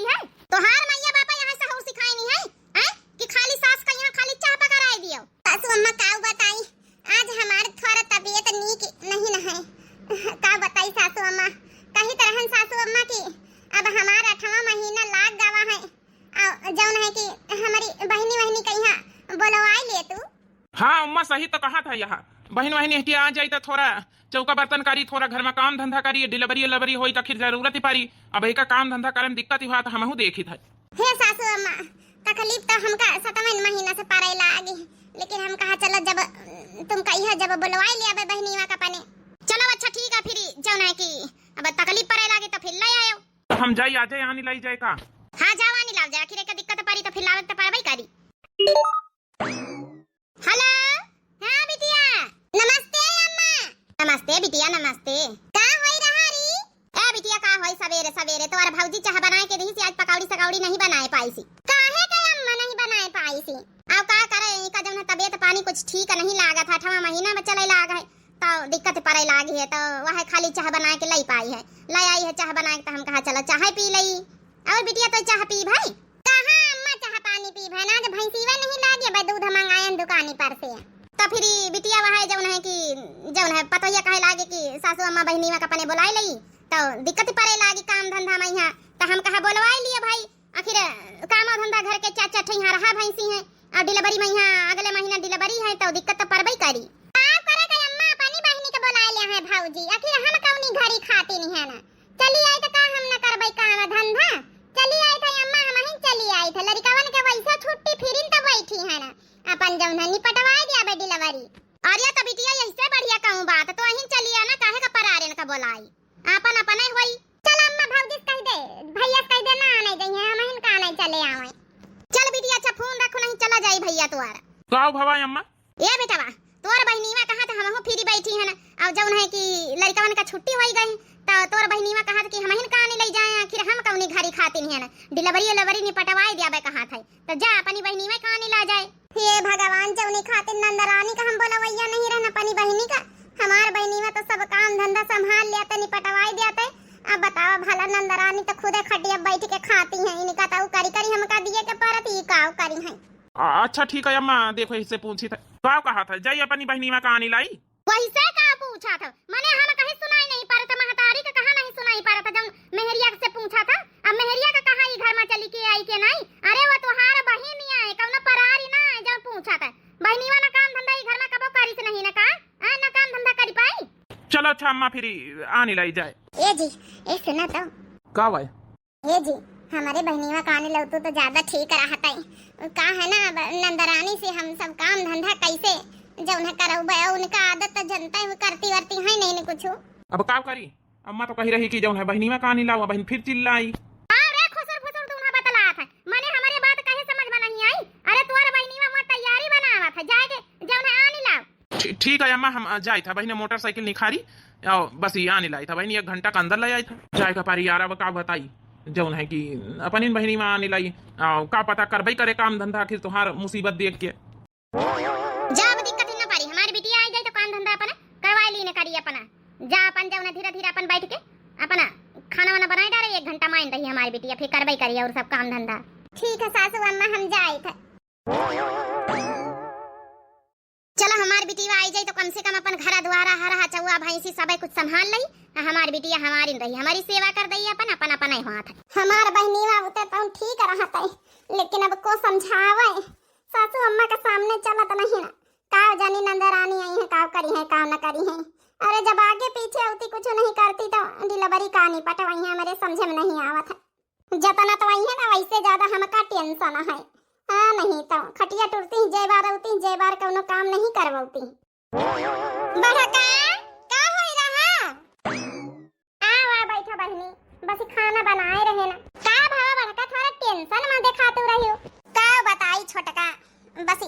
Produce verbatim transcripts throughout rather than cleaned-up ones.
है। तोहार मइया बापा यहाँ सहूर सिखाई नहीं है, हैं? कि खाली सास का यहाँ खाली चाह पकड़ाए दियो। सासू अम्मा काऊ बताई, आज हमार थोड़ा तबीयत नीक नहीं न है। का बताई सासू अम्मा, कही तरहन सासू अम्मा की अब हमार अठवाँ महीना लाग गवा है। आ, जौन है कि हमारी बहिनी वहिनी कहिया बोलवाई ले तू। हाँ अम्मा, सही तो कहा था। यहाँ बहिन वहिनी हटिया आ जाई तो थोड़ा चौका बर्तन करी, थोड़ा घर में काम धंधा करी, डिलीवरी उलीवरी होई तो आखिर जरूरत ही पड़ी। अब एका काम धंधा करे में दिक्कत ही हुआ तो हमहू देखी था। हे सासू अम्मा, तकलीफ तो हमका सतवन महीना से पड़े लागी, लेकिन हम कहा चलो जब तुम कहिया जब बोलवाई ले अबे बहिनीवा का पने। चलो अच्छा ठीक है, फिर जौन है कि अब तकलीफ पड़े लागी तो फिर ले आयो। तो हम जाई आजे आनी लाई जाए का? हाँ जाओ आनी लाओ जाए, आखिर एक दिक्कत पड़ी तो फिर लावे तो पड़बे करी। हेलो, हाँ बिटिया। नमस्ते अम्मा। नमस्ते बिटिया नमस्ते। का होई रहा री? ए बिटिया का होई, सवेरे सवेरे तोर भौजी चाह बनाए के दीसी, आज पकौड़ी सकौड़ी नहीं बनाए पाईसी। काहे के अम्मा नहीं बनाए पाईसी? अब का करे, इनका जौन है तबीयत पानी कुछ ठीक नहीं लागत है, अठवाँ महीना में चले लाग है, तो दिक्कत पड़े लागी है, तो वह खाली चाह बनाए के लई पाई है, ले आई है चाह बनाए के, तो हम कहा चलो चाह पी लई। और बिटिया तो चाह पी भाई? कहाँ अम्मा चाह पानी पी भाई, ना आज भैंसीवा नहीं लागे भाई, दूध मंगायन दुकानी पर से। तो फिर ई बिटिया वह है जौन है कि जौन है पतोहिया कहे लागे कि सासू अम्मा बहिनीवा का अपने बुलाए लई, तो दिक्कत पड़े लागी काम धंधा में यहाँ, तो हम कहा बोलवाए लिए भाई, आखिर काम धंधा घर के चार चार ठे यहाँ रहा भैंसी है, और डिलीवरी में यहाँ अगले महीना डिलीवरी है, तो दिक्कत तो पड़बे करी। का करे के अम्मा, अपनी बहिनी के बुलाए ले हैं भौजी, आखिर हम कौनी घरी खाती नहीं है ना, चली आई तो का हम न करबै काम धंधा? चली आई था अम्मा, हम ही चली आई था। लड़िकवन के वैसे छुट्टी फिरिन तो बैठी है ना, अपन जौन है निपटवाए दिया बे डिलीवरी। अरे तो बिटिया यही से बढ़िया कहूँ बात, तो अहिन चली आना, काहे का परारेन का बोलाई, अपन अपन ही होई। चल अम्मा भौजी से कह दे, भैया से कह दे ना आने जाइए, हम हिन का नहीं चले आवे। चल बिटिया अच्छा फोन रखो, नहीं चला जाई भैया तोर। का भवा अम्मा? ए बेटवा, तोर बहिनीवा कहा था हमहू फ्री बैठी है ना, और जौन है कि लड़िकवन का छुट्टी होई गई, तो तोर बहिनीवा कहा था कि हमहिन कानी ले जाए, आखिर हम कौनी घरी खातिन है ना, डिलीवरी उलीवरी निपटवाए दियाबे कहा था, तो जा अपनी बहिनीवा कानी ला जाए। हे भगवान, जौनी खातिर नंदरानी का हम बोलवैया नहीं रहन अपनी बहिनी का, हमार बहिनीवा तो सब काम धंधा संभाल लिया ते, निपटवाए दिया ते। अब बतावा भला नंदरानी तो खुदे खटिया बैठ के खाती है, इनका तो करी करी हमका दिए के परत, ई काव करी है। आ, अच्छा ठीक है अम्मा, देखो इससे पूछी था, का कहा था, जाई अपनी बहिनीवा का आनी लाई। वैसे का पूछा था, मने हम कहीं सुनाई नहीं पारे था, महतारी का कहा नहीं सुनाई पारे था, जब मेहरिया से पूछा था, अब मेहरिया का कहा ई घर में चली के आई के नहीं, अरे वो तुहार बहिन ही आए, कौनो परारी ना आए, जब पूछा था, बहिनीवा ना काम धंधा ई घर में कबो करी से नहीं ना का, आ, ना काम धंधा करी पाई। चलो अच्छा अम्मा, फिर आनी लाई जाए। ए जी, ए सुना तो। का भाई? ए जी, हमरे बहिनीवा कानी लौतू तो ज्यादा ठीक रहत है। का है ना, अब नंदरानी से हम सब काम धंधा कैसे जौन है करौबे, उनका आदत तो जनते हुए करती वरती है नहीं न कुछ। अब का करी, अम्मा तो कही रही कि जौन है बहिनीवा कानी लाओ, बहिन फिर चिल्लाई। अरे खुसुर फुसुर तू ना बतलात है, मने हमरे बात कहे समझ में नहीं आई। अरे तोर बहिनीवा वहाँ तैयारी बनावत है, जाए के जौन है आनी लाओ। ठी-, ठीक है अम्मा, हम, अ, जाइत है बहिनी, मोटरसाइकिल निखारी, अ, बस ये आने लाइत है बहिनी, एक घंटा के अंदर ले आइत है। जाए का पारी यार, अब का बताई, जौन है कि अपनी बहिनी में आने लाई, अ, का पता करबे करे काम धंधा, आखिर तोहार मुसीबत देख के। जा, अब दिक्कत ही ना पारी, हमारी बिटिया आ जाए तो काम धंधा अपना करवा ली ने करी अपना। जा अपन जौन है धीरे धीरे अपन बैठ के अपना खाना वाना बनाए डारे, एक घंटा माइन रही हमारी बिटिया, फिर करबे करी और सब काम धंधा। ठीक है सासू अम्मा, हम जाइत है। चला, हमार बिटिया आई जाई तो कम से कम अपन घरा द्वारा, हरहा चौआ भैंसी सबे कुछ संभाल लई। आ हमार बिटिया हमारिन रही, हमारी सेवा कर दई, अपन, अपन, अपन ही हाथ। हमार बहिनीवा उते तौन ठीक रहत है, लेकिन अब को समझावे, सासू अम्मा के सामने चलत नहीं ना। का जानी नंदरानी आई है, का करी है, का न करी है। अरे जब आगे पीछे होती कुछ नहीं करती तो डिलीवरी का नहीं पटवाई है, मेरे समझे में नहीं आवत है। जतना तो आई है ना, वैसे ज्यादा हमका टेंशन है। हाँ, नहीं तो खटिया टूटती ही जय बार उती, जय बार कौनो काम नहीं करवती। बड़का, का होई रहा? आ, आ, बैठा बहिनी, बस खाना बनाए रहे ना। का भवा बड़का, थोड़ा टेंशन में देखा तू रही हो। का बताई छोटका, बस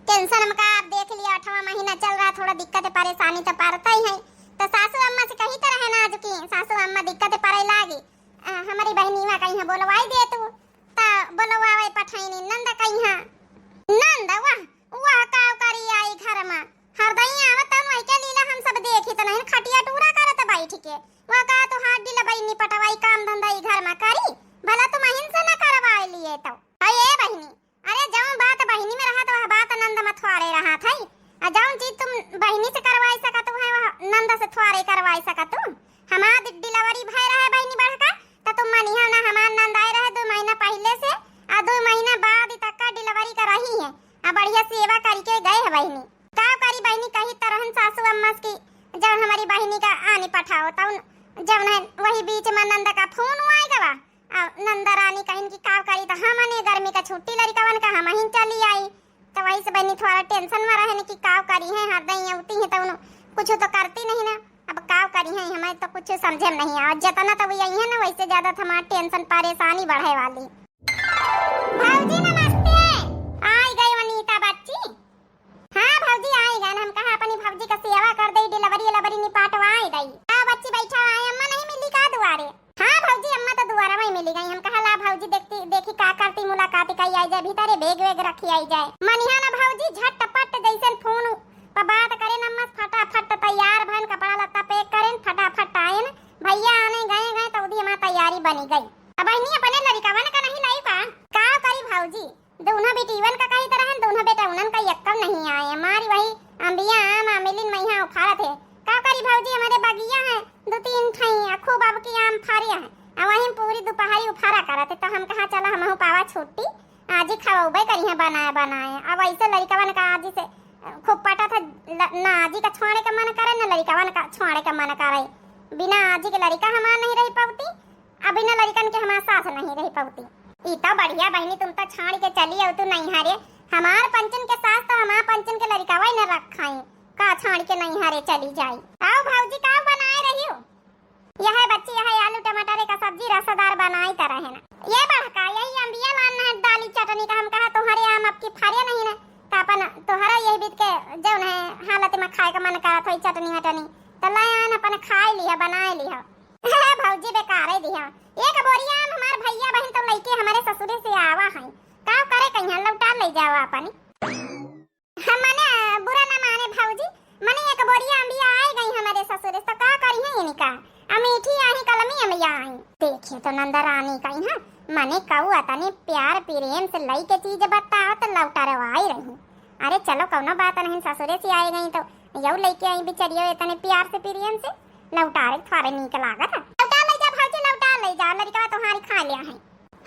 टेंशन में का, आप देख लिया, अठवा महीना चल रहा, थोड़ा दिक्कत परेशानी तो पड़ता ही है। तो सासू अम्मा से कही तो रहे ना आज की, सासू अम्मा दिक्कत पड़े लागी, आ, हमारी बहनीवा कहीं बोलवाई दे तू, ता बोलवावे पठाईनी नंद कहीं। नंद, वाह, वाह, का करी आई घर में, हरदई आवत तन वही के लीला हम सब देखी तो नहीं, खटिया टूरा करत बैठ के। वह का तो हाथ डिलबई निपटवाई काम धंधा ई घर में करी, भला तुम अहिन तो। अरे ए बहिनी, अरे जउन बात बहिनी में रहत, वह बात नंद में थोड़े रहत है। आ जउन चीज तुम बहिनी से करवाई सकत हो, वह नंद से थोड़े करवाई सकत हो। हमार डि-, डिलीवरी भय रहे बहिनी बड़का, त तुम मनिहा ना, हमार नंद आए रहे दो महीना पहिले से, आ दो महीना बाद तक का डिलीवरी करही है, आ बढ़िया सेवा करके गए है बहिनी। का करी बहिनी, कही त रहन सासू अम्मा से कि जउन हमारी बहिनी का आनी पठाओ, तउन जउन है वही बीच में नंद का फोन आए गवा, आ नंद रानी कहिन कि का करी, त हमने गर्मी का छुट्टी लड़िकवन का हम ही चली आई। त वही से बहिनी थोड़ा टेंशन में रहन कि का करी है, हर दई अउती है त उन कुछ तो करती नहीं ना। अब का करी है, हमें तो कुछ समझे में नहीं आवा। जितना तो वो यही है ना, वैसे ज्यादा तो हमार टेंशन परेशानी बढ़े वाली। भौजी नमस्ते। आई गई वनीता बच्ची। हाँ भौजी, आई गए। हम कहा अपनी भौजी का सेवा कर दई, डिलीवरी उलीवरी निपटवाई दई। आ बच्ची बैठा, आई अम्मा नहीं मिली का दुआरे? हाँ भौजी, अम्मा तो दुआरा में मिली गई। हम कहा ला भौजी देखती देखी का करती, मुलाकात कई आई जाए, भीतरे बैग वैग रखी आई जाए। मनिहा ना भौजी, झटपट जैसन फोन पर बात करेन अम्मा से, फटाफट तैयार भएन, कपड़ा लत्ता पैक करेन, फटाफट आएन। भैया आने गए गए तो उदी हमार तैयारी बनी गई। अब बहिनी अपने लड़िकवन का नहीं लाई का? का करी भौजी, दोनों बेटीवन का कही तरह, दोनों बेटा उनन का यक्कव नहीं आए। हमारी वही अम्बिया आम आमिलिन मैहा उफारत है। का करी भौजी, हमारे बगिया है दो तीन ठई, आ खूब अब की आम फरे है, आ वहीं पूरी दोपहरी उफारा करत है। तो हम कहा चला हमहू पावा छुट्टी, आजी खवौबे करी है बनाए बनाए। अब ऐसे लड़िकवन का आजी से खूब पटत है, ल-, ना आजी का छोड़े का मन करे, ना लड़िकवन का छोड़े का मन करे। बिना आजी के लड़िका हमार नहीं रह पवती, आ बिना लड़िकन के हमार सास नहीं रह पवती। ई तो बढ़िया बहिनी, तुम तो छाड़ के चली अउतू नैहरे। हमार पंचन के सास तो हमार पंचन के लड़िकवा ही न रखाई, का छाड़ के नैहरे चली जाई। आओ भौजी, का बनाए रही हो? यह बच्ची, यह आलू टमाटर का सब्जी रसदार बनाई त रहे ना। ये बड़का, यही अम्बिया लान है दाली चटनी का, हम कहा तोहरे आम अब की फरे नहीं ना, तो अपन तोहरा यही बीत के जउन है हालत में खाए का मन करत होई चटनी वटनी, तो लाए आन अपन खाए लिहा, बनाए लिहा। भौजी बेकारे दिहा। एक बोरिया आम हमार भैया बहिन तो लइके हमरे ससुरे से आवा है। का करे कहिया लौटा ले जावा अपनी। हम मने बुरा ना माने भौजी, मने एक बोरिया अम्बिया आए गई हमरे ससुरे से, तो का करी है इनका? आ मीठी आही कलमी अम्बिया आई। देखिए तो नंदरानी कही है, मने कऊ अतने प्यार प्रेम से लइके चीज बताओ तो लौटरवाई रही। अरे चलो कौनो बात नहीं, ससुरे से आए गई तो यऊ लइके आई बिचरियो इतने प्यार से प्रेम से। लौटारे थोड़े नीक लागत है। लौटा ले जा भौजी, लौटा ले जा, लड़िकवा तोहारी खा लिया है।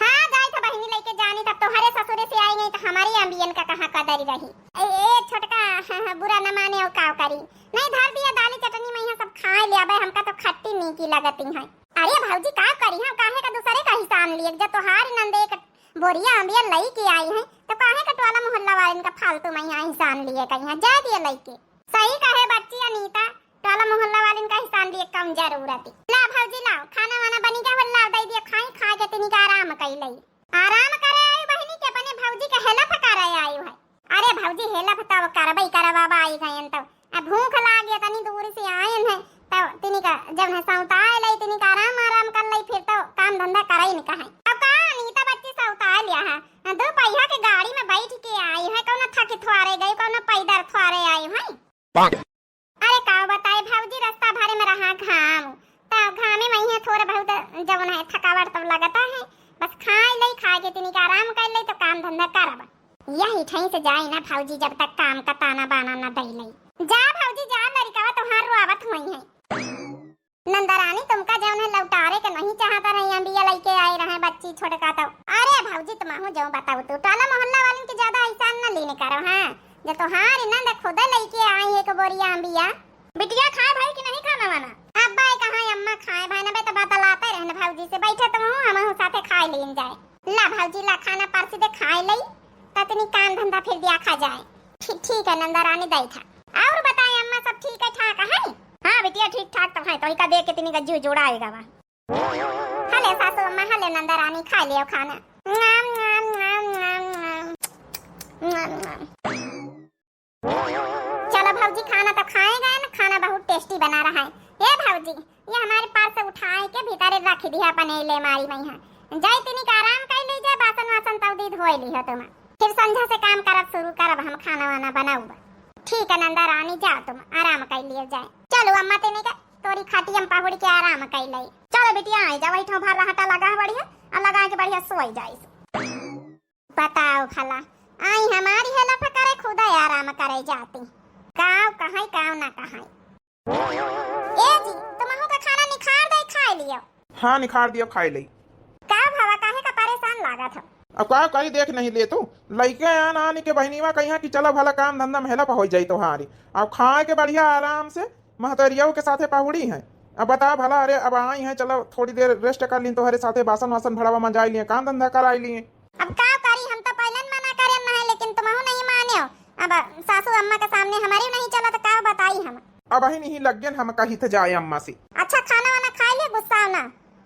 हाँ, जाई था बहिनी लइके जानी, तब तोहरे ससुरे से आई गई तो हमारी अम्बियन का कहाँ कदर रही। ए, ए छोटका, हाँ, हाँ, बुरा न माने और काव करी। नहीं धर दिया दाली चटनी में यहाँ सब खाए ले आबे, हमका तो खट्टी नीकी लगती है। अरे भौजी का करी हम, काहे का दूसरे का हिसान लिए, जब तोहार नंद एक बोरिया अम्बिया लइके आई है, तो काहे का टोला मोहल्ला वालन का फालतू में यहाँ हिसान लिए कहीं, हाँ, जाए दिए लइके। सही कहे बच्ची अनीता, टोला मोहल्ला वालिन का हिसान लिए कम जरूरत है। ला भौजी लाओ, खाना वाना बनी गया हो, लाओ दे दिया खाई, खा के तनिक आराम कई लई। आराम करे आई बहिनी के अपने भौजी के help करे आई है। अरे भौजी help तब करबई करबा बाई गयन तब। अब भूख लागे तनी दूर से आयन है तब तनिक जब है सौताए लई तनिक आराम आराम कर लई फिर तो काम धंधा करे ही नहीं कहे। अब का अनीता बच्ची सौताए लिया है, दो पहिया के गाड़ी में बैठ के आई है, कौनो थकी थुआरे गई, कौनो पैदल थुआरे आई है। अरे का बताई भौजी, रास्ता भरे में रहा घाम, त घामे में ही थोड़ा बहुत जवन है थकावट तो लगता है, बस खाए ले, खा के तनिक आराम कर ले तो काम धंधा करब। यही ठई से जाई ना भौजी, जब तक काम का ताना बाना ना दई ले। जा भौजी जा, लड़िकवा तोहार रोआवत हुई है। नंदरानी तुमका जवन है लौटारे के नहीं चाहता रही, अम्बिया लइके आई रहे बच्ची छोटका तो। अरे भौजी तुमहू जो बताऊ तू, टोला मोहल्ला वालन के ज्यादा एहसान न लीन करो, हाँ। जब तोहार नंद खुदे लइके आई एक बोरिया अम्बिया। बिटिया खाए भाई कि नहीं खाना वाना? अब्बा कहाँ अम्मा खाए भाई ना, बे तो बतलाते रहन भौजी से, बैठे तुमहू हमहू साथे खाए लीन जाए। ला भौजी ला खाना परसी दे खाए लई, ततनी काम धंधा फिर देखा जाए। ठी-, ठीक है नंदरानी दाई था। और बताए अम्मा सब ठीक है ठाक है? हाँ बिटिया ठीक ठाक तो है, तो इका देख के तनी का जीव जुड़ाएगा बा। हले सासू अम्मा, हले नंदरानी, खा लियो खाना। नाम, नाम, नाम, नाम, नाम। नाम, नाम। चलो भौजी, खाना तो खाए गए ना, खाना बहुत tasty बना रहा है। ए भौजी, ये हमारे पर्स उठाए के भीतरे रख दिया अपन अलमारी में यहाँ। जाई तनिक आराम कर ली जाए, बासन वासन तौदी धोए ली हो तुम। फिर संझा से काम करब शुरू करब, हम खाना वाना बनाऊब। ठीक है नंदरानी, जाओ तुम आराम कर लियो जाए। चलो अम्मा, तनिक तोरी खटिया में पहुड़ के आराम कर ले। चलो बिटिया, आई जा, वही ठाव भर रहटा लगा है बढ़िया, और लगा के बढ़िया सोई जाइस। बताओ भला, आई हमारी हेल्प करे, खुदा आराम करे जाती। काव कहई, काव ना कहई। ए जी, तुमहू का खाना निखार दे, खाए लियो। हाँ, निखार दियो, खाए लई। का भवा, काहे का परेशान लागत हो? अब का करी, देख नहीं ले तू, लइके आन आन के बहिनीवा कहिया कि चलो भला काम धंधा में हेल्प हो जाई तोहारी। अब खाए के बढ़िया आराम से महतरियौ के साथे पहुड़ी हैं। अब बता भला, अरे अब आई हैं, चलो थोड़ी देर रेस्ट कर लीं, तोहरे साथे बासन वासन भड़ावा मंजाई लिए, काम धंधा कराई लिए। अब का करी, हम तो पहले मना करे नहीं, लेकिन तुमहू नहीं माने हो। अब सासू अम्मा के सामने हमारी नहीं चला तो का बताई हम। अब ही नहीं लग गए हम कही थे जाए अम्मा से। अच्छा, खाना वाना खाए ले, गुस्सा ना।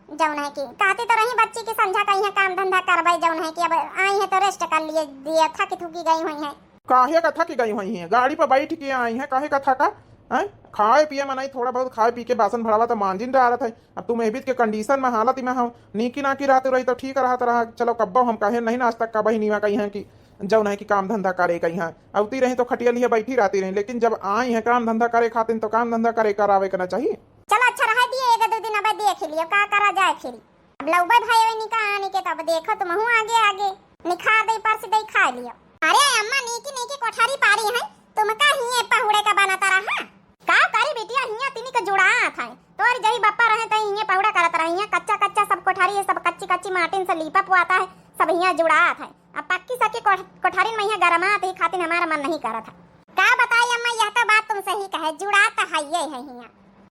जौन है कि कहती तो रही बच्ची की संझा कहिया काम धंधा करबे, जौन है कि अब आई है तो रेस्ट कर लिए दिए, थकी थुकी गई हुई है। काहे का थकी गई हुई है, गाड़ी पर बैठ के आई है, काहे का थका हैं? खाए पिए मनई थोड़ा बहुत खाए पी के बासन भड़ावा तो मांजिन डारत है। अब तुम एबित के कंडीशन में, हालत में हो, नीकी नाकी रहत रही तो ठीक रहत रहा। चलो कब्बो हम कहे नहीं ना आज तक का बहिनीवा कही हैं कि जौन है कि काम धंधा करे कही हैं, अवती रही तो खटिया लिए बैठी रहती रही, लेकिन जब आई हैं काम धंधा करे खातिर तो काम धंधा करे करावे के ना चाहिए। चलो अच्छा रहा दिए, एक दो दिन अब देख लियो का करा जाए फिर। अब लौबे भाई वही निका आने के तब देखो तुमहू आगे आगे निखार दे परस दे खा लियो। अरे अम्मा, नीकी नीकी कोठारी पारी है, तुमका हिये पहुड़े का बनत रहा। का करी बिटिया, हिया तिनी के जुड़ात है। तोर जही बप्पा रहे तही हिये पहुड़ा करत रहे। हिया कच्चा कच्चा सब कोठारी है, सब कच्ची कच्ची माटिन से लीपा पुआता है, सब हिया जुड़ात है। अब पक्की सक्की कोठ-, कोठारिन में हिया गरमात ही खातिर हमारा मन नहीं करत है। का बताई अम्मा, यह तो बात तुम सही कहे, जुड़ात है ये है हिया।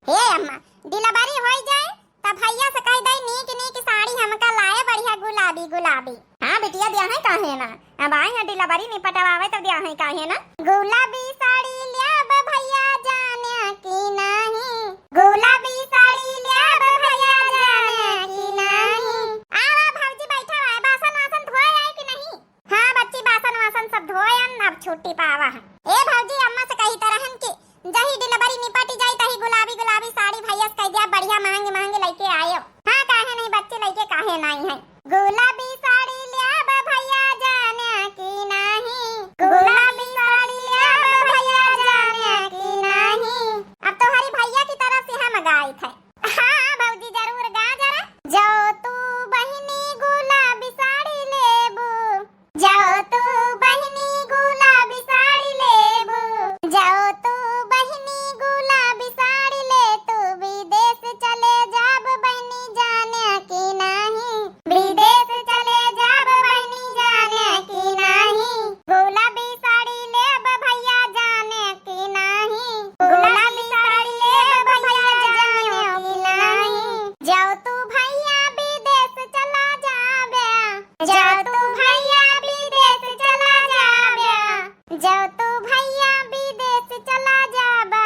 हे अम्मा, डिलीवरी होई जाए त भैया से कह दे नीक नीक साड़ी हमका लाए बढ़िया गुलाबी गुलाबी। हाँ बिटिया, दिया है काहे ना, अब आए हैं डिलीवरी निपटवावे तो दिया है काहे ना। गुलाबी साड़ी ल्याब भैया जाने कि नहीं, गुलाबी साड़ी ल्याब भैया जाने कि नहीं। आवा भौजी बैठा है, बासन वासन धोए आए कि नहीं? हाँ बच्ची, बासन वासन सब धोयन, अब छुट्टी पावा है। ए भौजी, अम्मा से कही तरहन कि जही डिलीवरी निपटी जाई तही गुलाबी गुलाबी साड़ी भैया से कह दिया, बढ़िया महंगी महंगी लइके आयो। हाँ काहे नहीं बच्ची, लइके काहे नहीं है। गुलाबी साड़ी ल्याब भैया जाने कि नहीं, गुलाबी साड़ी ल्याब भैया जाने कि नहीं। अब तोहरी भैया की तरफ से हम गाइत है। हाँ भौजी जरूर गा जरा। जो तू बहिनी गुलाबी साड़ी लेबू, जाओ तू बहिनी गुलाबी साड़ी लेबू, जाओ तू बहिनी गुलाबी साड़ी ले, तू विदेश चले जाब बहिनी जाने कि नहीं, विदेश चले जाब बहिनी जाने कि नहीं। गुलाबी साड़ी लेब भैया जाने कि नहीं, गुलाबी साड़ी लेब भैया जाने कि नहीं। जाओ तू भैया विदेश चला जाबे, जाओ तू भैया विदेश चला जाबे, जाओ तू भैया विदेश चला जाबा,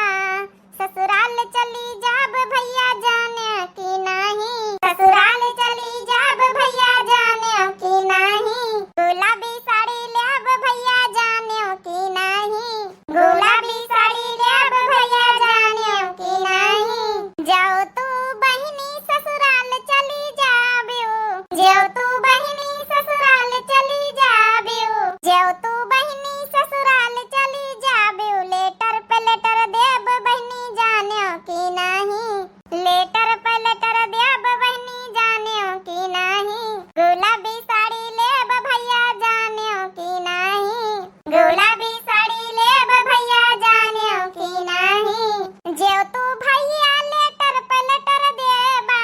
ससुराल चली जाब भैया जाने कि नहीं, ससुराल चली जाब भैया जाने कि नहीं। गुलाबी साड़ी लेब भैया जाने कि नहीं, गुलाबी साड़ी लेब भैया जाने कि नहीं। जाओ तू बहिनी ससुराल चली जाबियो, जाओ तू बहिनी ससुराल चली जाबियो, जाओ तू बहिनी ससुराल चली जाबियो। लेटर पे लेटर देब बहिनी जाने कि नहीं, लेटर पे लेटर देब बहिनी जाने कि नहीं। गुलाबी साड़ी लेब भैया जाने कि नहीं, गुलाबी साड़ी लेब भैया जाने कि नहीं। जेव तू भैया लेटर पे लेटर देबा,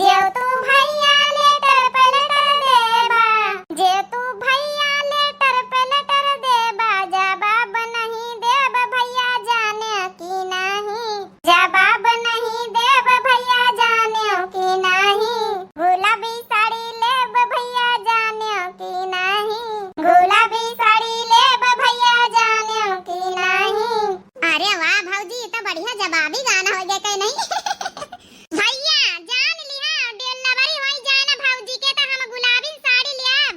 जेव तू भैया लेटर पे लेटर देबा, जेव तू भैया लेटर पे लेटर देबा, जवाब नहीं देब भैया जाने कि नहीं, जवाब नहीं देब भैया जाने कि नहीं। गुलाबी साड़ी लेब भैया जाने कि नहीं, गुलाबी साड़ी लेब भैया जाने कि नहीं। अरे वाह भौजी, ई तो बढ़िया जवाबी गाना हो गया, कहे नहीं? भैया जान लिहा, डिलीवरी होई जाए ना भौजी के, तो हम गुलाबी साड़ी लियाब।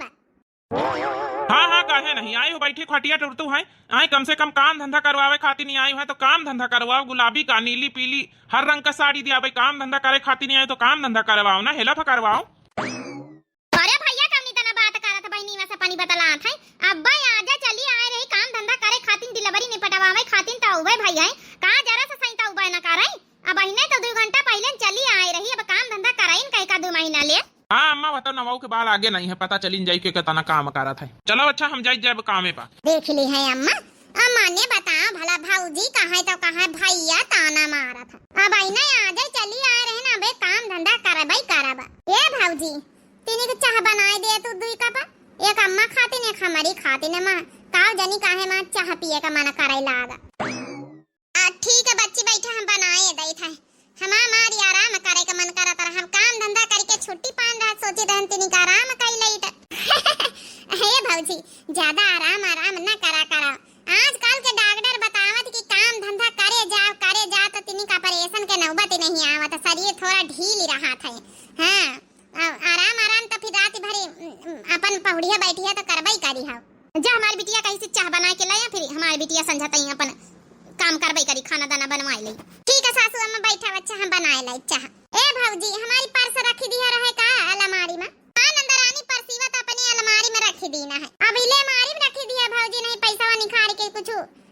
हाँ हाँ, काहे नहीं, आई हो बैठी खटिया टुरतू है, आई कम से कम काम धंधा करवावे खातिर नहीं आई है, तो काम धंधा करवाओ, गुलाबी का, नीली पीली, हर रंग का साड़ी दिया भाई, काम धंधा करे खातिर नहीं आई तो काम धंधा करवाओ ना, हेल्प करवाओ। अरे भैया, कौनी तना बात करत बहिनी, वैसे पानी बतलात है। अब्बा आजा, चली आए रही काम धंधा करे खातिन, डिलीवरी निपटवावे खातिन, त उबे भैया, का जरा से सही त उबे न करे। अब अहिने तो दो घंटा पहले चली आए रही, अब काम धंधा कराइन कह का दो महीना ले। हाँ अम्मा, बताओ अउ के बाल आगे नहीं है, पता चलिन जाई के केतना काम करत है। चलो अच्छा, हम जाई जाब कामे पा। देख ली है अम्मा, अम्मा ने बताओ भला भौजी कहाँ तो कहाँ भैया ताना मारत है। अब आई ना आ जाए, चली आए रहे ना, अबे काम धंधा करबई करब। ए भौजी, तीनी के चाह बनाए दे तू दुई कप, एक अम्मा खातिन, एक हमारी खातिन। अम्मा, काव जनी काहे माँ चाह पिए का मन करे लाग। आ, ठीक है बच्ची, बैठा, हम बनाए देत है। हमार मारी आराम करे के मन करत रहा, हम काम धंधा करके छुट्टी पान रहा, सोची रहन तीनी का आराम कर लेत। हे भौजी, ज्यादा आराम आराम न करा करा। आजकल के डॉक्टर बतावत कि काम धंधा करे जाओ, करे जाओ तो तीनी का ऑपरेशन के नौबत ही नहीं आवत, शरीर थोड़ा ढील ही रहत है। हाँ, आ-, आराम आराम तो फिर रात भरी, उम, उम, अपन पहुड़िया बैठिया तो करबई करी हव। जा हमारी बिटिया कहीं से चाह बनाए के लाया, फिर हमारी बिटिया संझा तई अपन काम करबई करी, खाना दाना बनवाए ले। ठीक है सासू अम्मा, बैठा बच्चा, हम बनाए लाई चाह। ए भौजी, हमारी पर्स रखी दिया रहे का अलमारी में? हाँ नंदरानी, पर्सीवा तो अपनी अलमारी में रखी दीना है। अब इले अलमारी में रखी दिया भौजी, नहीं पैसा निकाल के कुछ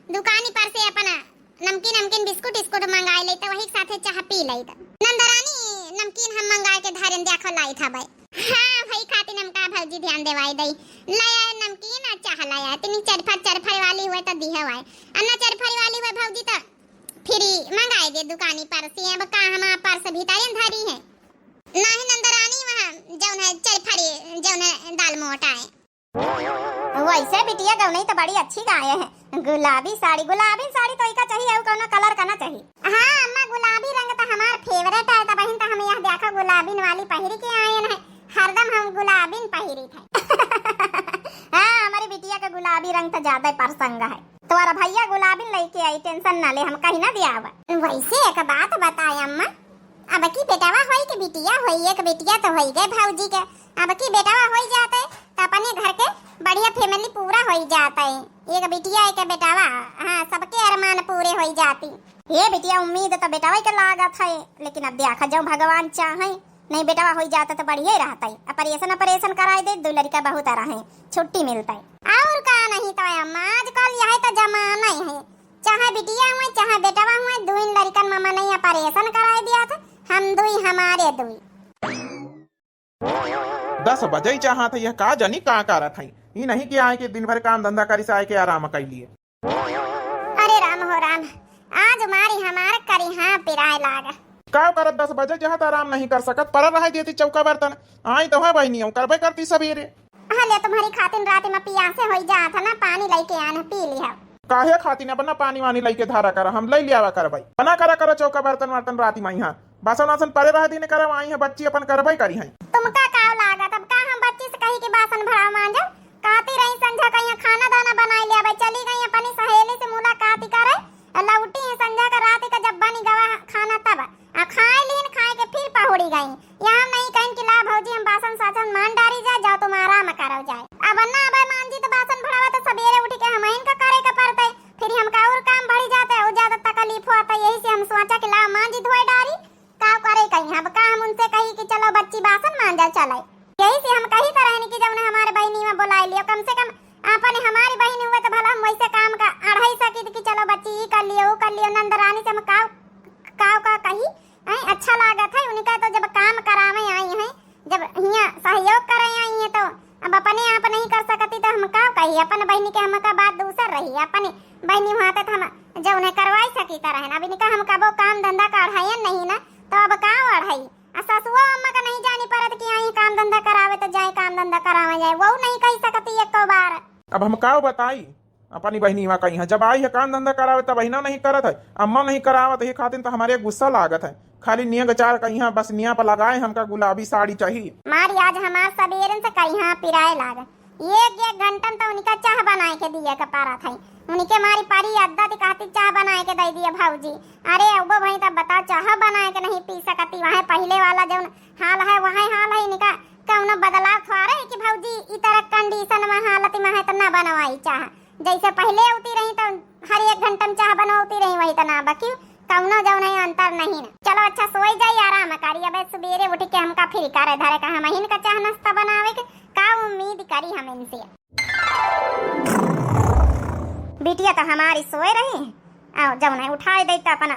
दुकानी पर से अपना नमकीन, नमकीन, बिस्कुट, इस्कुट मंगाए ले, तो वही के साथे चाह पी ले। तो नंदरानी, नमकीन हम मंगाए के धरन देखो लाई था भाई। हाँ, वही खातिर हमका भौजी ध्यान देवाई दई। ले आए नमकीन और चाह ले आए। तीनी चरफर, चरफर वाली हुए तो दिहे हुए। और ना चरफर वाली हुए भौजी तो फिर मंगाए दे दुकानी पर से। अब का हम पर्स भीतर धरी है? नाही नंदरानी, वहाँ जौन है चरफरी, जौन है दाल मोटा है। वैसे बिटिया गौनई तो बड़ी अच्छी गाए है। गुलाबी साड़ी, गुलाबी साड़ी तो इका चाहिए, और कौनो कलर का ना चाहिए। हाँ अम्मा, गुलाबी रंग तो हमार फेवरेट है, तो बहिन तो हम यहाँ देखो गुलाबी वाली पहिरी के आए हैं, हरदम हम गुलाबी पहिरी थे। हाँ, हमारी बिटिया का गुलाबी रंग तो ज्यादा पसंद है। तुम्हारा भैया गुलाबी लेके आई, टेंशन ना ले, हम कहीं ना दियावा। वैसे एक बात बताए अम्मा, अब की बेटवा होई के बिटिया होई, एक बिटिया तो होई गए भौजी के, अब की बेटवा होई जाते तो अपने घर के बढ़िया फैमिली पूरा होई जाते। एक बिटिया एक बेटवा, हाँ, सबके अरमान पूरे होई जाती। ये बिटिया उम्मीद तो बेटवा के लागत है, लेकिन अब देखा जो भगवान चाहे, नहीं बेटवा होई जाता तो बढ़िया ही रहता है। ऑपरेशन, ऑपरेशन कराई दे, दो लड़का बहुत रहे, छुट्टी मिलता है। और का नहीं तो अम्मा, आजकल यह तो जमाना ही है, चाहे बिटिया हुए, चाहे बेटवा हुए, दुइन लड़कन ममा नहीं ऑपरेशन कराए दिया था, हम दुई हमारे दुई। दस बजे ही चाहत है, यह का जानी का करत है। ई नहीं कि आए के दिन भर काम धंधा करी से आए के आराम कर लिए। अरे राम हो राम, आज मारी हमार करी हाँ पिराए लाग। का करत, दस बजे जहाँ त आराम नहीं कर सकत, पर रह देती चौका बर्तन। आई तो है बहनी, करबे करती सवेरे। हाँ, ले तुम्हारी खातिन रात में पियासे होई जात है ना, पानी लेके आन, पी लिया। काहे खातिन अपना पानी वानी लेके धारा करा, हम ले लियावा करबई। बना करा करा चौका बर्तन वर्तन रात में यहाँ। बासन वासन परे रह दीने करब, आई है बच्ची अपन करबई करी है। तुमका का लागत, अब का हम बच्ची से कही कि बासन भड़ा मांजब? कहती रही संझा का यहाँ खाना दाना बनाई लियावे, चली गई अपनी सहेली से मुलाकात करे, लौटी है संझा का रात का जब बनी गवा खाना तब। आ खाए लीन, खाए के फिर पहुड़ी गई। यहाँ हम नहीं कहीं कि ला भौजी हम बासन सासन मान डारी जाए, जाओ तुम आराम करो जाए। अब ना अब मांजी तो बासन भड़ावा तो सबेरे उठ के हमइन का करे के पड़ते, फिर हमका और काम बढ़ी जाते, और ज्यादा तकलीफ होता। यही से हम सोचा कि ला मांजी धोए डारी, का करे कहीं। अब का हम उनसे कही कि चलो बच्ची बासन मांजा चले। यही से हम कही तो रहनी कि जौन हमारे बहिनी में बुलाई लियो, कम से कम अपन हमारी बहिनी हुए तो भला हम वैसे काम का अढ़ाई सकी कि चलो बच्ची ई कर लियो, वो कर लियो। नंद रानी से हम काव, काव का कही, हैं, अच्छा लागत है उनका तो जब काम करावे आई हैं, जब हियाँ सहयोग करे आई हैं तो अब अपने आप नहीं कर सकती तो हम काव कही। अपन बहिनी के हमका बात दूसर रही, अपनी बहिनी हुआ तो हम जौन है करवाई सकी तो रहन। अब इनका हम कबो काम धंधा का अढ़ाई नहीं ना, तो अब काव अढ़ाई। आ ससुआ अम्मा का नहीं जानी परत कि आई काम धंधा करावे तो जाए, काम धंधा करावे जाए, वो नहीं कही सकती एको बार। अब हम का बताई, अपनी बहिनी वहाँ कही है, जब आई है काम धंधा करावे तब बहिना नहीं करत है, अम्मा नहीं करावत है, खातिर तो हमारे गुस्सा लागत है। खाली नियम चार कही है, बस नियम पर लगाए, हमका गुलाबी साड़ी चाहिए। मारी आज हमार सबेरन से कही है पिराए लाग। एक एक घंटन तो उनका चाह बनाए के दिए के पारा था। उनके मारी पारी अद्दा ती कहती चाह बनाए के दे दिए भौजी। अरे अब्बो भाई तब बताओ, चाह बनाए के नहीं पी सकती। वहाँ पहले वाला जौन हाल है वहाँ हाल है, इनका कौनो बदलाव थोड़े है कि भौजी ई तरह कंडीशन में हालत में है तो ना बनवाई चाह। जैसे पहले होती रही तो हर एक घंटा में चाह बनवाती रही वही तो ना बकी कौनो जौन है अंतर नहीं ना। चलो अच्छा सोई जाई, आराम करी, अब सबेरे उठ के हमका फिर करे धरे का हम इनका चाह नाश्ता बनावे के का उम्मीद करी हम इनसे। बिटिया तो हमारी सोए रही, आओ जौन है उठाए दे तो अपन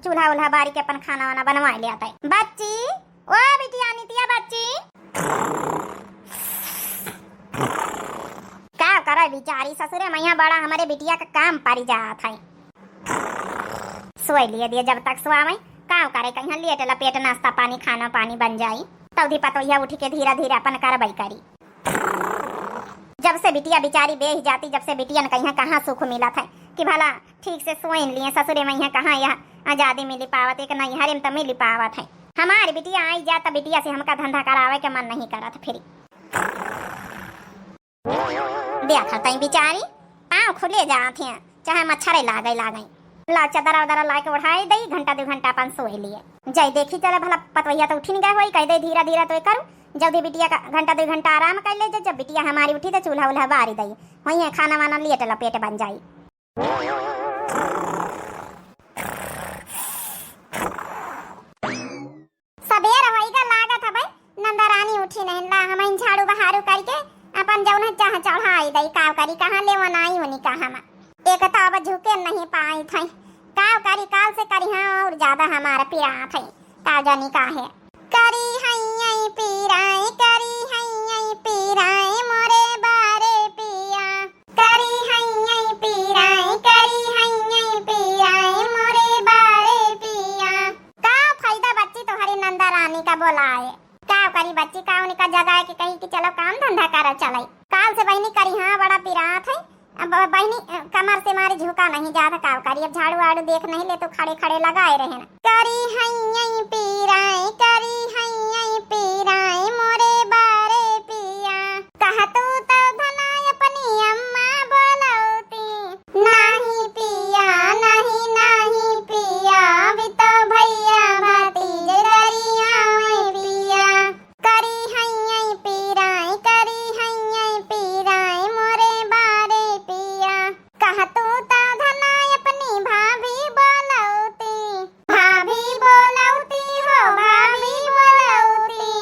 चूल्हा उल्हा बारी के अपन खाना वाना बनवा लिया था। बच्ची, ओ बिटिया नितिया बच्ची, चारी ससुरे मैया बड़ा हमरे बिटिया का काम परी जात है। सोए लिए दिए जब तक सोआवे, काव करे कहिया लेट लपेट नाश्ता पानी खाना पानी बन जाई, तौधी पतोहिया उठ के धीरे धीरे अपन करबई करी। जब से बिटिया बिचारी बेही जाती, जब से बिटियन कहिया कहाँ सुख मिलत है कि भला ठीक से सोइन लिए ससुरे मैया, कहाँ यह आजादी मिली पावत, एक नैहरे में त मिली पावत है। हमारी बिटिया आई जा त बिटिया से हमका धंधा करावे के मन नहीं करत फिर। देखा तई बिचारी, पाँव खुले जात हैं, चाहे मच्छरे लागे लागे। ला चदरा उदरा ला के ओढ़ाई दई, घंटा दो घंटा अपन सोए लिए। जय देखी चले भला पतवैया तो उठी नहीं गए होई, कह दे धीरा धीरा तो करू, जब भी बिटिया का घंटा दो घंटा आराम कर ले, जब बिटिया हमारी उठी तो चूल्हा उल्हा बारी दई, वही है खाना वाना लेट लपेट बन जाई। सबेर होइगा लागत हबै, नंदा रानी उठी नहीं ला, हमइन झाड़ू बहारू करके अपन जौन है चाह चढ़ाई दई, काव करी कहाँ ले वनाई उनी का हम। एक तो अब झुके नहीं पाई थई, काव करी काल से करी हाँ और ज्यादा हमारा पिरात है, का जानी का है। करी हैया पिराए, करी हैया पिराए मोरे बारे पिया। करी हैया पिराए, करी हैया पिराए मोरे बारे पिया। का फायदा बच्ची तोहरी नंदा रानी का बोलाए? का करी बच्ची, का उनका जगाए के कही कि चलो काम धंधा करो चलाई। काल से बहिनी करी हाँ बड़ा पिरात है। अब बहिनी, अ, कमर से मारी झुका नहीं जात, का करी अब झाड़ू वाड़ू देख नहीं ले तो खड़े खड़े लगाए रहे ना। करी हैया पिराए, करी हैया पिराए मोरे बारे पिया। कहतू तो धना अपनी अम्मा बोलौती। नाही पिया, नाही, नाही पिया, अभी तो भैया भतीजे गरियावे पिया। करी हैया पिराए, करी हैया पिराए मोरे बारे पिया। कहतू तो धना अपनी भाभी बोलौती। भाभी बोलौती हो, भाभी बोलौती।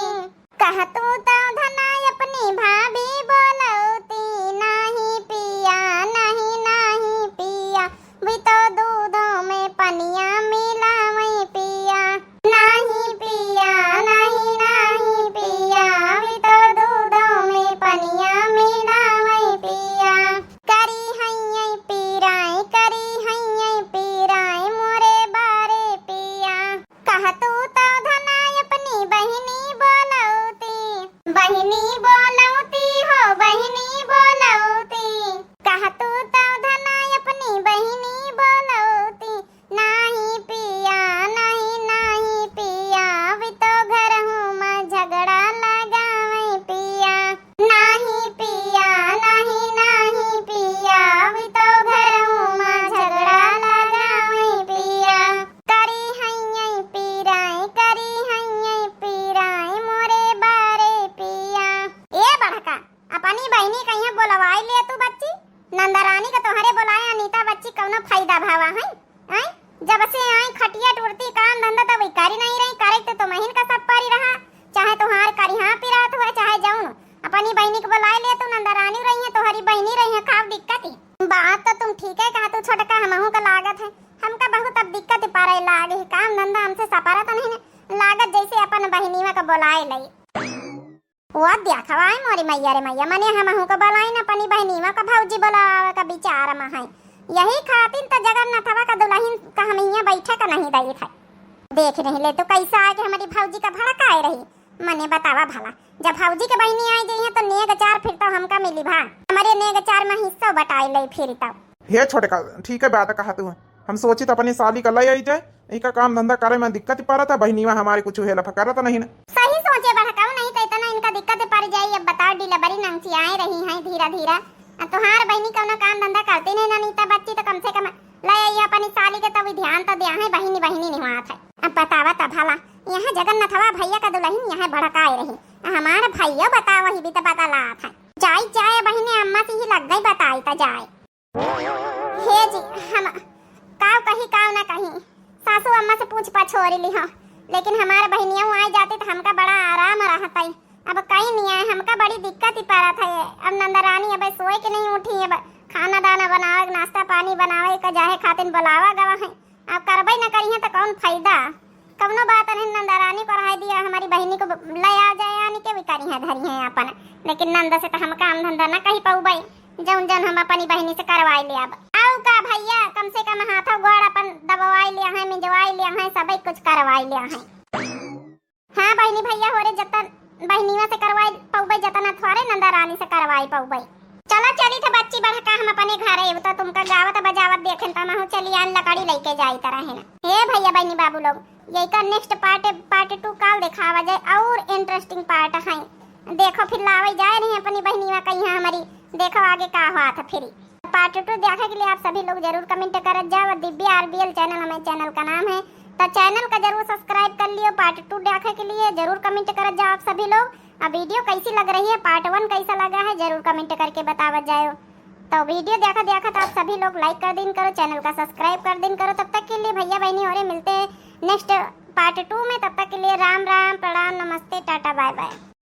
कहतू तो धना अपनी भाभी बोलौती। नाही पिया, नाही, नाही पिया, भी तो दूधों में पनिया मिलावई पिया। नाही पिया, नाही, नाही पिया, अभी तो दूधों में पनिया मिलावई पिया। करी हैया पिराए, करी हैया पिराए मोरे बारे पिया। कहतू तो धना अपनी बहिनी बोलौती। बहिनी बोलौती हो, बहिनी बोलौती। कहतू तो धना अपनी बहिनी बोलौती। नाही पिया, नाही, नाही पिया, अभी तो घरहू मा झगड़ा लगावई पिया। नाही पिया, नाही, नाही पिया, अभी तो घरहू मा झगड़ा लगावई पिया। करी हैया पिराए, करी हैया पिराए मोरे बारे पिया। ए बड़का, अपनी बहिनी कहिया बोलवाई ले तू बच्ची, नंदरानी का तोहरे बोलाए अनीता बच्ची कौनो फायदा भावा है? हैं? जब से आई खटिया टूटती काम धंधा तब करी नहीं रही, करे तो तुमहिन का सब परी रहा, चाहे तोहार करिहा पिरात हुए चाहे जौन। अपनी बहिनी के बोलाए ले तू, नंदरानी रही है, तोहरी बहिनी रही है, खाव दिक्कत ही। बात तो तुम ठीक है कहा तू छोटका, हमहू का लागत है, हमका बहुत अब दिक्कत ही पड़े लागे, काम धंधा हमसे सपरत नहीं न, लागत जैसे अपन बहिनीवा का बोलाए लई। वो देखवाए मोरी मैया रे मैया, मने हमहू का बोलाई न, अपनी बहिनीवा का भौजी बोलावे का विचार में है। यही खातिर त जगन्नाथवा का दुलहिन का हम हियाँ बैठे का नहीं दई था। देख नहीं ले तो कैसा आके हमारी भौजी का भड़काए रही। मने बतावा भला, जब भौजी के बहिनी आई जइहे तो नेग चार फिर तो हमका मिली भा, हमरे नेग चार में हिस्सा बटाई ले फिर तो। हे छोटका, ठीक है बात कहा तू, हम सोचित अपनी साली का लई आई जाए, इका काम धंधा करे में दिक्कत ही पड़त है, बहिनीवा हमारे कुछ हेल्प करत नहीं न। सही सोचे बड़काऊ, नहीं तो इतना इनका दिक्कत पड़ जाई। अब बताओ, डिलीवरी नंगचियाए रही हैं धीरा धीरा। अब तोहार बहिनी कौनो काम धंधा करती नहीं ना, नहीं तो बच्ची तो कम से कम ले आई अपनी साली के, तब ध्यान तो दिया है, बहिनी बहिनी निहात है। अब बतावा तब भला, यहाँ जगन्नाथवा भैया का दुलहिन यहाँ भड़काए रही, हमार भैया बतावा ही भी तो बतलात है। जाई जाए बहिनी, अम्मा से ही लग गई बताई तो जाए। हे जी, हम काव कही काव ना कही, सासू अम्मा से पूछ पछोरी ली हो, लेकिन हमार बहिनिया आ जाती तो हमका बड़ा आराम रहत है। अब कई नहीं आए, हमका बड़ी दिक्कत ही पड़त है। अब नंदरानी अब सोए के नहीं उठी, अब खाना दाना बनावे, नाश्ता पानी बनावे का जाहे खातिर बुलावा गवा है। अब करबे न करिहे तो कौन फायदा? कौनो बात नहीं, नंदरानी को रहाई दिया, हमारी बहिनी को ले आ जाए, आनी के भी करिहे धरिहे अपन, लेकिन नंद से तो हम काम धंधा न कही पौबे। जौन जौन हम अपनी बहिनी से करवाई ले अब। आउ का भैया, कम से कम हाथों गोड़ अपन दबवाई ले हैं, मिंजवाई ले हैं, सबई कुछ करवाई ले हैं। हाँ बहिनी भैया, होरे जतन बहिनिया से करवाई पउबे, जतना थोरे नंदा रानी से करवाई पउबे। चला चली थे बच्ची बड़का हम अपने घरे, उ तो तुमका गावत बजावत देखेन त महू चली आन लकड़ी लइके जाई त रहे ना। हे भैया बहिनी बाबू लोग, यही का नेक्स्ट पार्ट, पार्ट टू काल देखावा जाए और इंटरेस्टिंग पार्ट है। देखो फिर लावे जाए नहीं अपनी बहिनिया कहीं हमारी, देखो आगे का हुआ था फिर। पार्ट टू देखे के लिए आप सभी लोग जरूर कमेंट करत जाओ। दिव्या आरबीएल चैनल हमें चैनल का नाम है, तो चैनल का जरूर सब्सक्राइब कर लियो। पार्ट टू देखे के लिए जरूर कमेंट करत जाओ आप सभी लोग। अब वीडियो कैसी लग रही है, पार्ट वन कैसा लगा है, जरूर कमेंट करके बतावत जाओ। तो वीडियो देखा देखा तो आप सभी लोग लाइक कर दिन करो, चैनल का सब्सक्राइब कर दिन करो। तब तक के लिए भैया बहिनी होरे मिलते हैं नेक्स्ट पार्ट टू में। तब तक के लिए राम राम, प्रणाम, नमस्ते, टाटा, बाय बाय।